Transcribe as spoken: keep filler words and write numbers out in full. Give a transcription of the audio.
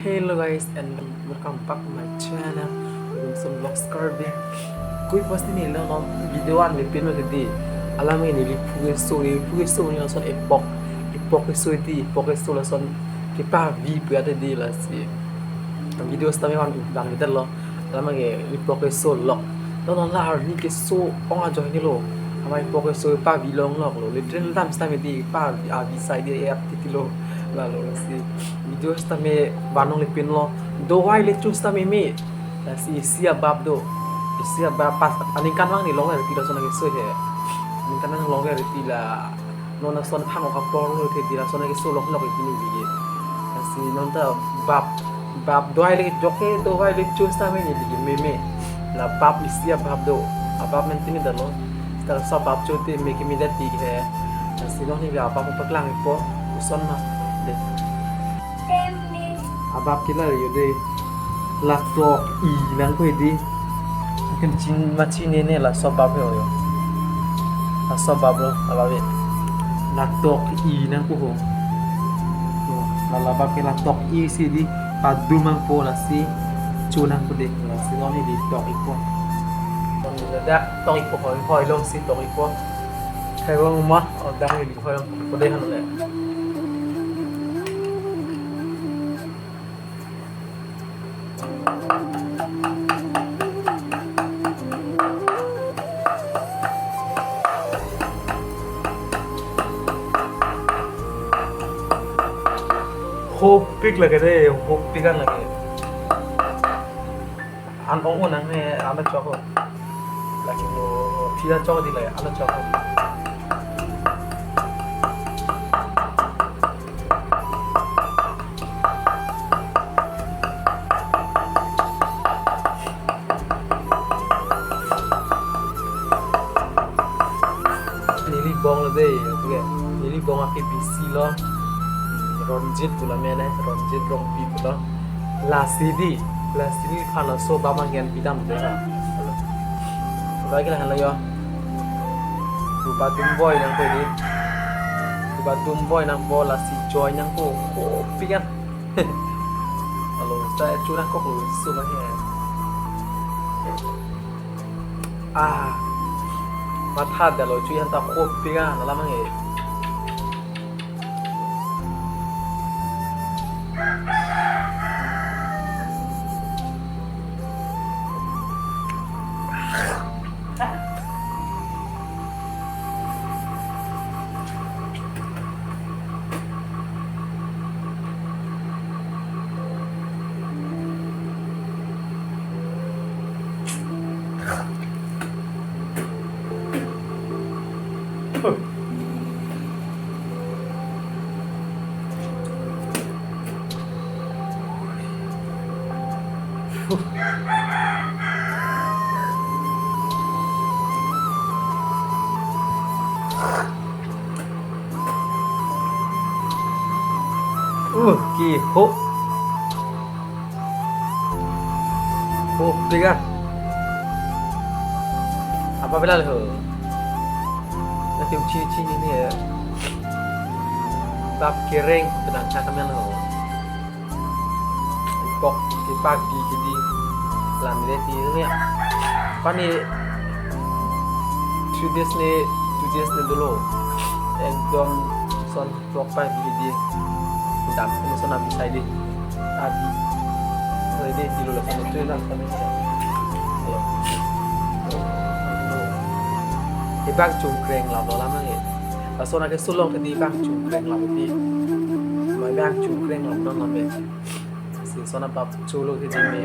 Hello guys and welcome back to my channel, Wilson Vlogs Karbi. Koi pas ni lo non video an le pin ma tadi. Alam ini neli phu keso, neli phu keso ni lason epok, epok keso di, epok keso lason kepavi pu ate di lasi. Video sitame van van kita lo. Alam ke epok keso lok. Non non la arni keso ong ajoine lo. Ama epok keso pavi longlok lo. Latrine dam sitame di pavi avi sai di ap titi lo. Lalo lasi video sitame vanong le pin lo. Dovai le chun sitame me. Lasi isi abap do. Isi abap pas aningkan vang ni long reti lason keso he. Aningkan vang long reti la. Non lason thang ok apor lo te di lason keso longlok ipini bigi. Lasi non ta bap, bap dovai le jok ke dovai le chun sitame ni bigi meme. La bap isi abap do. Abap men tini dalo. Sita laso abap chun te me kimi det di he. Lasi non ni abap paklang ipo. Koson ma. De. Abap ke la yo de. La tok-i nangpo di. Ken chin ma chin ne ne laso abap yo. Laso abap lo, abap e. La tok-i nangpo ho. Yo, la la abap ke la tok-i si di. Padum nangpo lasi. Chun nangpo de. Lasi non ni di tok-ipo. Non ni da tok-ipo hoi hoi long si tok-ipo. Kai wang ma, oh, dang ni hoi long. Ko de han le. Hopik lage de, hopik an lage. An ong unang ne, an chok. Lagi mo, pia chok di lagi, an chok. Neli bong lo de, oke. Neli bong ake bisi lo. Ronjit pu la mene, Ronjit Rongpi pu lo. Lasi di, lasi neliphan laso abap angen pidam de ha. Lagi la han lo yo. Rupa dumboi nangpo di. Rupa dumboi nangpo lasi joy nangpo. Kopi kan. Alo, sa chun nangkok lo, su ma he. Ah. Matha dalo chu yan ta khop pi ga na lamang e. Uh, ki ho. Ho, tiga. Apa belal ho? Nanti uci uci ini ya. Bap kereng tenang cakap ho. Pok kipak di di lam le ti ne. Pani three days ne, two days ne dolo. Ekdom son pok pa di di. Dam ne son abi sai di. Abi. Sai di di lo la son tu na son. Ibang chungkreng lam lo lam ne. Lason ake sulong ke di bang chungkreng lam di. Mai bang chungkreng lam non lam be. Si sona bap chulo ke jin me.